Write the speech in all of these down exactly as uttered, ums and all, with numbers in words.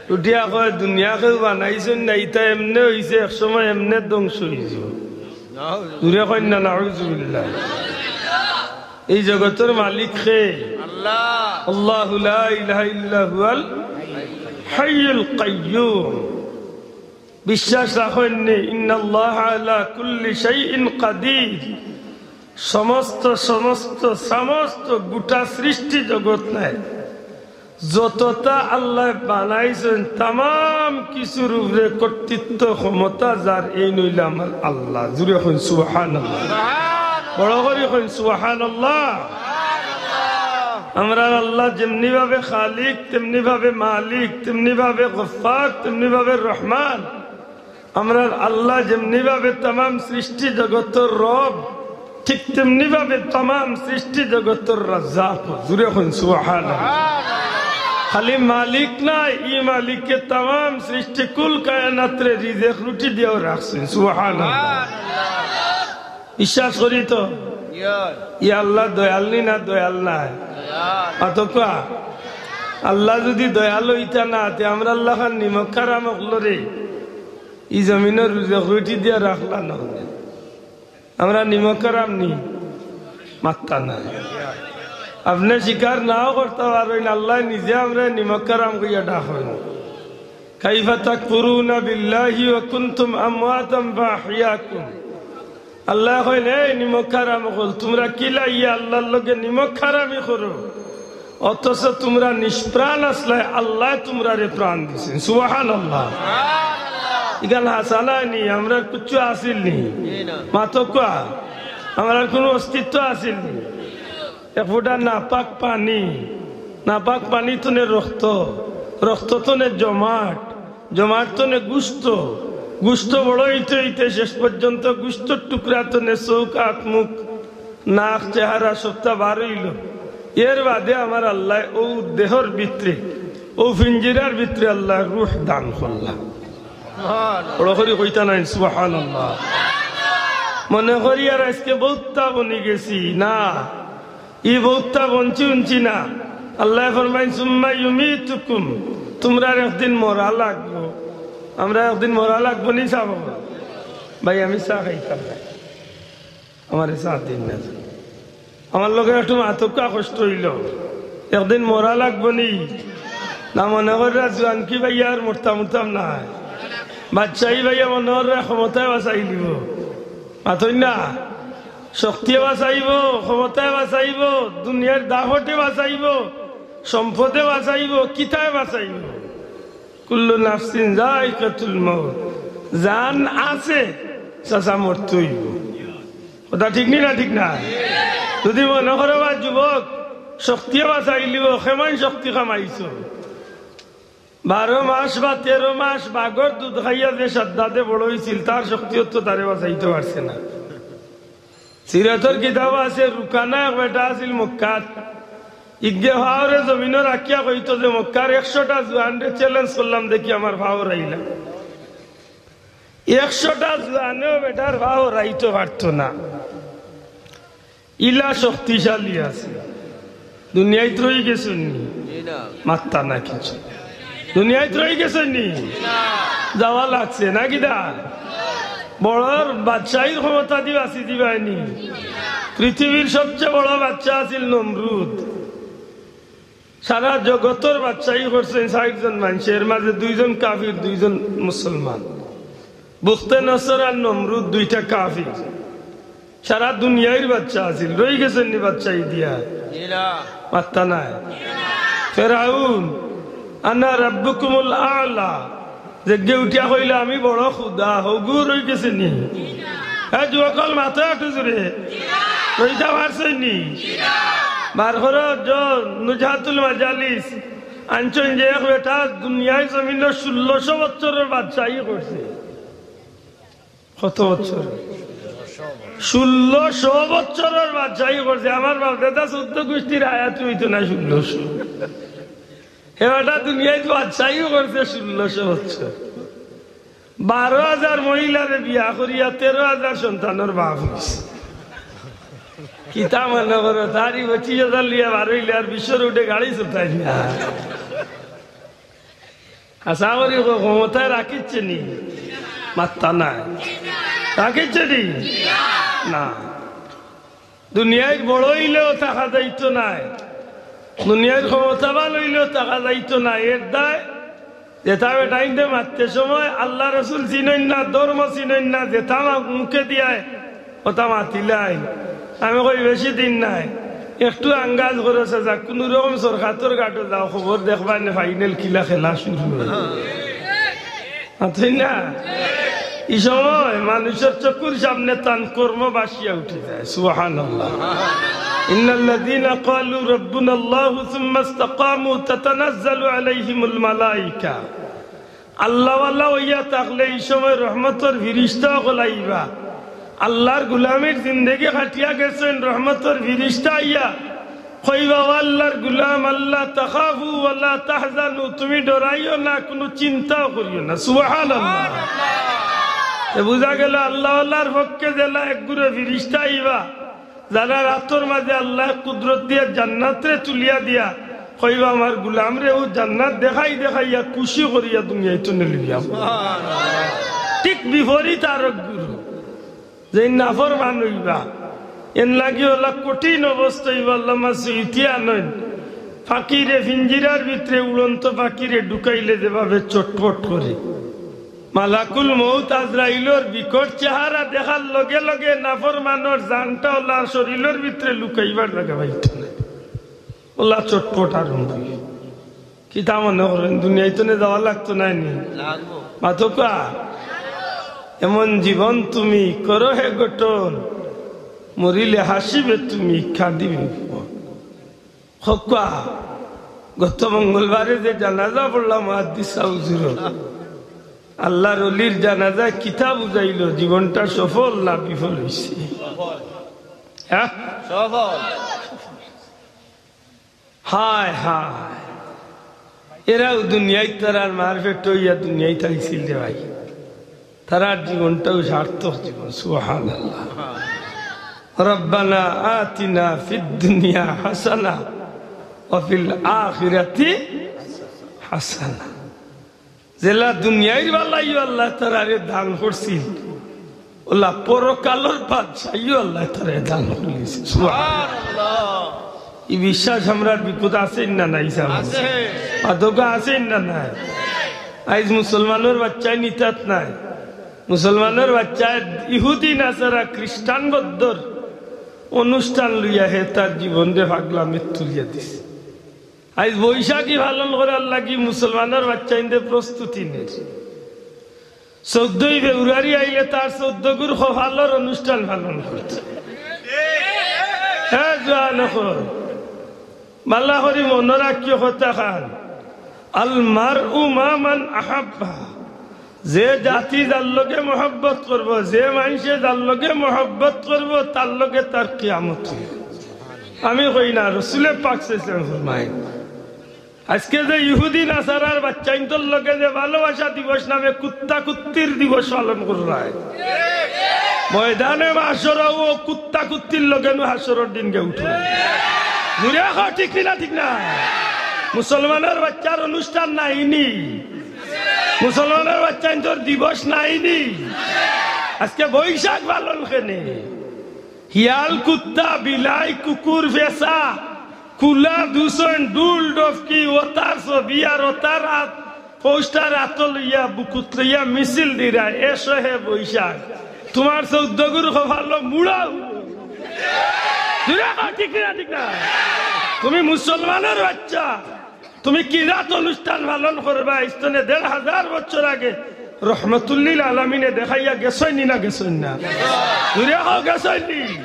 উঠিয়া কয়, "দুনিয়া কেউ বানাইছইন না, ইতা এমনে অইছে, এক সময় এমনে ধ্বংস অইযিবো।" জুরে কইন না, নাউজুবিল্লাহ। এই জগতর মালিক কে? আল্লাহ। আল্লাহু লা ইলাহা ইল্লা হুয়াল হাইয়ুল কাইয়্যুম। বিশ্বাস রাখইন নি, ইন্নাল্লাহা আলা কুল্লি শাইইন কাদির। সমস্ত, সমস্ত, সমস্ত গোটা সৃষ্টি জগৎ নাই, যততা আল্লায় বানাইছইন, তামাম কিছুর উপরে কর্তৃত্ব ক্ষমতা যার, এইন অইলা আমার আল্লাহ। জুরে কইন সুবহানাল্লাহ। বড় করি কইন সুবহানাল্লাহ। আমরার আল্লাহ যেমনি ভাবে খালিক, তেমনি ভাবে মালিক, তেমনি ভাবে গফফার, তেমনি ভাবে রহমান। আমরার আল্লাহ যেমনি ভাবে তামাম সৃষ্টি জগতর রব, ঠিক তেমনি ভাবে তামাম সৃষ্টি জগতর রাজ্জাক। জুরে কইন সুবহানাল্লাহ। খালি মালিক নায়, ই মালিকে তামাম সৃষ্টি কুল কায়নাতরে রিজেক রুটি দিয়াও রাখছইন। সুবহানাল্লাহ। বিশ্বাস করি তো? ই আল্লাহ দয়াল নি না দয়াল নায়? মাতো কউক্কা। আল্লাহ যুদি দয়াল অইতা না, তে আমরার লাখান নিমক হারাম অকলরে ই জমিনর রুজেক রুটি দিয়া রাখলা না। আমরা নিমক হারাম নি? মাত্তা নাই। আপনে স্বীকার নাও করতা পারইন, আল্লায় নিজে আমরারে নিমক হারাম কইয়া ডাকইন। কাইফা তাকফুরুনা বিল্লাহি ওয়া কুনতুম আমওয়াতান ফাআহইয়াকুম। আল্লায় কইন, "এই নিমক হারাম অকল, তুমরা কিলা ইয়া আল্লাহর লগে নিমক হারামি করো, অথচ তুমরা নিষ্প্রাণ আছলায়, আল্লায় তুমরারে প্রাণ দিছইন।" সুবহানাল্লাহ। ইখান হাছা নায় নি? আমরার কুচ্ছু আছিল নি? মাতো কউক্কা। আমরার কুনু অস্তিত্ব আছিল নি? এক ফুটা নাপাক পানি, নাপাক পানি তনে রক্ত, রক্ত তনে জমাট, জমাট তনে গুস্ত, গুস্ত বড় অইতে অইতে শেষ পর্যন্ত গুস্তর টুকরা তনে চউখ, আত, মুখ, নাক, চেহারা সবতা বার অইলো। এর বাদে আমার আল্লায় অউ দেহর ভিতরে, অউ পিঞ্জিরার ভিতরে আল্লায় রুহ দান করলা। বড় করি কইতা নায় সুবহানাল্লাহ। মনে করি আর আইজকে বউততা বনি গেছি, না, ই বউততা বনছি উনছি না। আল্লায় ফরমাইন, "সুম্মা ইউমীতুকুম", তুমরার একদিন মরা লাগবো। আমরার একদিন মরা লাগবো নি সাব? ভাই, আমি চা খাইতাম না, আমারে চা দিন না। আমার লগে একটু মাতো কউক্কা, কষ্ট অইলো। একদিন মরা লাগবো নি? না মনে কররা জুয়ানকি পাইয়া আর মরতাম উরতাম নায়। বাদশাহী পাইয়া মনে কররা ক্ষমতায় বাঁচাইলিবো। মাতইন না? শক্তিয়ে বাঁচাইবো, ক্ষমতায় বাঁচাইবো, দুনিয়ার দাপটে বাঁচাইবো, সম্পদে বাঁচাইবো, কিতায় বাঁচাইবো। কুল্লু নাফসিন যায়িকাতুল মাউত। জান আছে, চাচা মরতে অইবো। কথা ঠিক নি না ঠিক না? যুদি মনে করো বা যুবক শক্তিয়ে বাঁচাইলিবো, কেমন শক্তি কামাইছো? বারো মাস বা তেরো মাস বাঘর দুধ খাইয়া যে সাদ্দাদে বড় অইছিল, তার শক্তিও তো তারে বাঁচাইতো পারছে না। সিরাতর কিতাবো আছে, রুকানা এক বেটা আছিল মক্কাত। ইগে ফাওরে জমিনো রাখিয়া কইতো যে, "মক্কার একশোটা জুয়ানরে challenge করলাম, দেখি আমার ফাও রাইলা।" একশোটা জুয়ানেও বেটার ফাও রাইতো পারতো না। ইলা শক্তিশালী আছে। দুনিয়াইত রই গেছইন নি? মাত্তা না কিছু। দুনিয়াইত রই গেছইন নি? যাওয়া লাগছে না কিতা? বড়র বাদশাহীর ক্ষমতা দি বাঁচি দিবায় নি? পৃথিবীর সবচেয়ে বড় বাদশা আছিল নমরুদ। সারা জগতর বাদশাহী করছইন চাইরজন মানষে, এর মাঝে দুইজন কাফির, দুইজন মুসলমান। বুখতে নসর আর নমরুদ দুইটা কাফির। সারা দুনিয়ার বাদশা আছিল, রই গেছইন নি বাদশাহী দিয়া? মাত্তা নাই। ফেরাউন, "আনা রাব্বুকুমুল আ'লা", যেগে উঠিয়া কইলা, "আমি বড় খুদা", হগু রই গেছে নি? এ যুবকল মাতো একটু জুরে, রইতা পারছইন নি? বার করো, জ-, নুজহাতুল মাজালিস আনছইন যে এক বেটা দুনিয়ার জমিনো ষোলোশো বছরর বাদশাহী করছে। কত বছর? ষোলোশো বছরর বাদশাহী করছে। আমার বাপ দাদা চৌদ্দ গুষ্টির হায়াত অইতো না ষোলোশো। হে বেটা দুনিয়াত বাদশাহী করছে ষোলোশো বছর। বারো হাজার মহিলারে বিয়া করিয়া তেরো হাজার সন্তানর বাপ অইছে। কিতা মনে করো, তার ই পঁচিশ হাজার লইয়া বার অইলে আর বিশ্বর উঠে গাড়ি চলতাই না। আশা করি ক্ষমতায় রাখিচ্ছে নি? মাত্তা নাই। রাখিচ্ছে নি? না। দুনিয়ার বড় অইলেও থাকা যাইতো নায়, দুনিয়ার ক্ষমতাবান অইলেও থাকা যাইতো নায়। এর দায় যেটা বেটাইনতে মারতে সময় আল্লাহ রসুল চিনইন না, ধর্ম চিনইন না, যেটা মা-, মুখে দিয়ায় ওটা মাতিলাই। আমি কই, "বেশি দিন নাই, একটু আঙ্গাজ করো চাচা, কুনু রকম সরকাতর ঘাটো যাও, খবর দেখবায় নে ফাইনাল কিলা খেলা শুরু অয়।" মাতইন না? ই সময় মানুষর চকুর সামনে তান কর্ম বাসিয়া উঠি যায়। সুবহানাল্লাহ। ইন্নাল্লাযীনা ক্বালু রাব্বুনাল্লাহু সুম্মাস্তাকামু তাতানাজ্জালু আলাইহিমুল মালাইকা। আল্লাহওয়ালা অইয়া থাকলে ই সময় রহমতর ফিরিস্তা অকল আইবা। আল্লাহর গুলামির জিন্দেগি কাটিয়া গেছইন, রহমতর ফিরিস্তা আইয়া কইবা, "ও আল্লাহর গুলাম, আল্লা তাখাফু ওয়ালা তাহজানু, তুমি ডরাইও না, কুনু চিন্তাও করিও না।" সুবহানাল্লাহ। এ বুঝা গেল আল্লাহওয়ালার পক্ষে যেলা এক গুরু ফিরিস্তা আইবা, যারার আতর মাঝে আল্লায় কুদরত দিয়া জান্নাতরে তুলিয়া দিয়া কইবা, "আমার গুলামরে অউ জান্নাত দেখাই দেখাইয়া খুশি করিয়া দুনিয়াইত নে লইয়া।" ঠিক বিপরীত আরক গুরু, যেইন নাফরমান অইবা, এন লাগি অলা কঠিন অবস্থা অইবা। আল্লামা সুয়ুতি আনইন, পাখিরে পিঞ্জিরার ভিতরে, উড়ন্ত পাখিরে ঢুকাইলে যেভাবে চটপট করে, মালাকুল মউত আজরাইলর বিকট চেহারা দেখার লগে লগে নাফরমানর জানটা অলা শরীলর ভিতরে লুকাইবার জাগা পাইতো নায়। অলা চটপট আরম্ভ অয়। কিতা মনে করইন, দুনিয়াইত নে যাওয়া লাগতো নায় নি? মাতউক্কা। এমন জীবন তুমি করো হে গঠন, মরিলে হাসিবে তুমি, কাঁদিবে ভুবন। কউক্কা, গত মঙ্গলবারে যে জানাজা পড়লাম মুহাদ্দিস সাব হুজুরর, আল্লাহর অলির জানাজায় কিতা বুঝাইল, জীবনটা সফল না বিফল অইছে? হ্যাঁ? সফল। হায় হায়, এরাও দুনিয়াইত তারার মার পেটো অইয়া দুনিয়াইত আইছিল রে ভাই। তারার জীবনটাও সার্থক জীবন। সুবহানাল্লাহ। রব্বানা আতিনা ফিদ দুনিয়া হাসানা ওয়া ফিল আখিরাতি হাসানা। যেলা দুনিয়ার ভালাইও আল্লায় তারারে দান করছিল, অলা পরকালর বাদশাইও আল্লায় তারারে দান করিলিছে। সুবহানাল্লাহ। ই বিশ্বাস আমরার ভিতর আছে না নাই, সাব? আছে। মাতউক্কা, আছে না নাই? আইজ মুসলমানর বাইচ্চাইন ইতাত নাই। মুসলমানর বাইচ্চায় ইহুদি নাসারা খ্রিস্টান বৌদ্ধর অনুষ্ঠান লইয়া হে তার জীবনরে পাগলামিত তুলিয়া দিছে। আইজ বৈশাখী পালন করার লাগি মুসলমানর বাইচ্চাইন্তে প্রস্তুতি নের। চৌদ্দই ফেব্রুয়ারি আইলে তার চৌদ্দগুর কপালর অনুষ্ঠান পালন করতো। হে জোয়ান অকল, ভালা করি মনো রাখিও কথাখান, আল মারউ মা মান আহাব্বা। যে জাতি যার লগে মহব্বত করবো, যে মানষে যার লগে মহব্বত করবো, তার লগে তার কিয়ামত অইবো। আমি কই না, রসুলে পাক সাল্লাল্লাহু আলাইহি ওয়াসাল্লাম ফরমাইন। আজকে যে ইহুদি নাসারার বাইচ্চাইন্তর লগে যে ভালোবাসা দিবস নামে কুত্তা কুত্তির দিবস পালন কররায়, ময়দানে মাশরও কুত্তা কুত্তির লগে নু হাশরর দিন গিয়া উঠবো। জুরে কও, ঠিক নি না? ঠিক না? মুসলমানর বাইচ্চার অনুষ্ঠান নাই নি? মুসলমানর বাইচ্চাইন্তর দিবস নাই নি? আজকে বৈশাখ পালন কেনে? হিয়াল, কুত্তা, বিলাই, কুকুর, ফেসা, কুলা, দুষন, ডুল, ডফকি, অতার ছবি আর অতার আত, পোস্টার আতো লইয়া, বুকুত লইয়া মিছিল দিরা, এসো হে বৈশাখ। তুমার চৌদ্দগুর কপালো মুড়া। জুরে কও, ঠিক নি না? ঠিক না? তুমি মুসলমানর বাইচ্চা, তুমি কিরাত অনুষ্ঠান পালন করবায়, ইস্তনে দেড় হাজার বছর আগে রহমতুল্লিল আলামিনে দেখাইয়া গেছইন নি না গেছইন না? জুরে কও, গেছইন নি?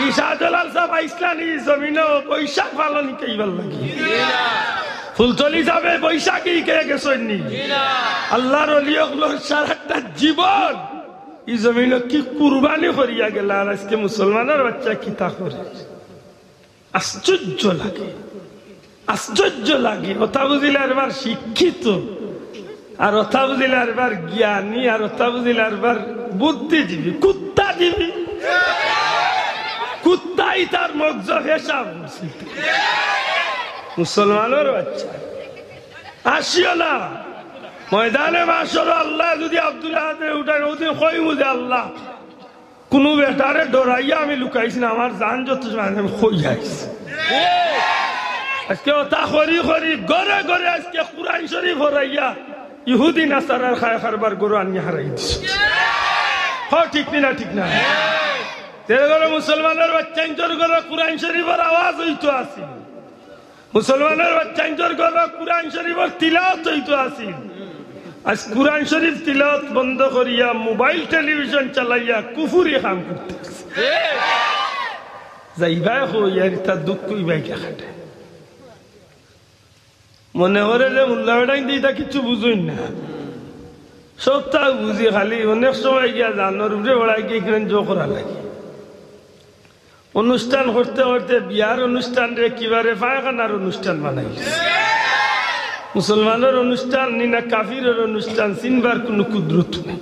ই শাহজালাল সাব আইছলা নি ই জমিনো বৈশাখ পালন হিকাইবার লাগি? ফুলতলি সাবে বৈশাখী হিকাইয়া গেছইন নি? আল্লাহর অলি অকলর সারাটা জীবন ই জমিনো কি কুরবানি করিয়া গেলা, আর আজকে মুসলমানর বাইচ্চায় কিতা করে? আশ্চর্য লাগে, আশ্চর্য লাগে। অতা বুঝিলে আরবার শিক্ষিত, আর অতা বুঝিলে আরবার জ্ঞানী, আর অতা বুঝিলে আরবার বুদ্ধিজীবী। কুত্তাজীবী, কুত্তায় তার মগজ পেশাব করছে। মুসলমানর বাইচ্চা, আসিও না। ময়দানে মাশরো আল্লায় যুদি আব্দুল আহাদরে উঠাইন, অউ দিন কইমু যে, "আল্লাহ, কুনু বেটারে ডরাইয়া আমি লুকাইছি না, আমার জান যত সময় আমি কই আইছি।" আজকে অতা করি করি ঘরে ঘরে আজকে কুরআন শরিফ হরাইয়া ইহুদি নাসারার খায় কারবার গরু আনিয়া হারাই দিছে। হ, ঠিক নি না? ঠিক না? তেরে ঘরো মুসলমানর বাইচ্চাইন্তর ঘরো কুরআন শরিফর আওয়াজ অইতো আছিল, মুসলমানর বাইচ্চাইন্তর ঘরো কুরআন শরিফর তিলাওয়াত অইতো আছিল। আইজ কুরআন শরিফ তিলাওয়াত বন্ধ করিয়া মোবাইল টেলিভিশন চালাইয়া কুফুরি কাম করতে আছে। যাইবায় কই আর ইতা দুঃখ অইবায় গিয়া কাটে। মনে করে যে মোল্লা বেটাইন্তে ইতা কিচ্ছু বুঝইন না, সবতা বুঝি, খালি অনেক সময় গিয়া জানর উপরে বেড়াই গিয়া কিমান জো করা লাগে। অনুষ্ঠান করতে করতে বিয়ার অনুষ্ঠানরে কিবারে পায়খানার অনুষ্ঠান বানাইলিছে। মুসলমানর অনুষ্ঠান নি না কাফিরর অনুষ্ঠান, চিনবার কুনু কুদরত নাই।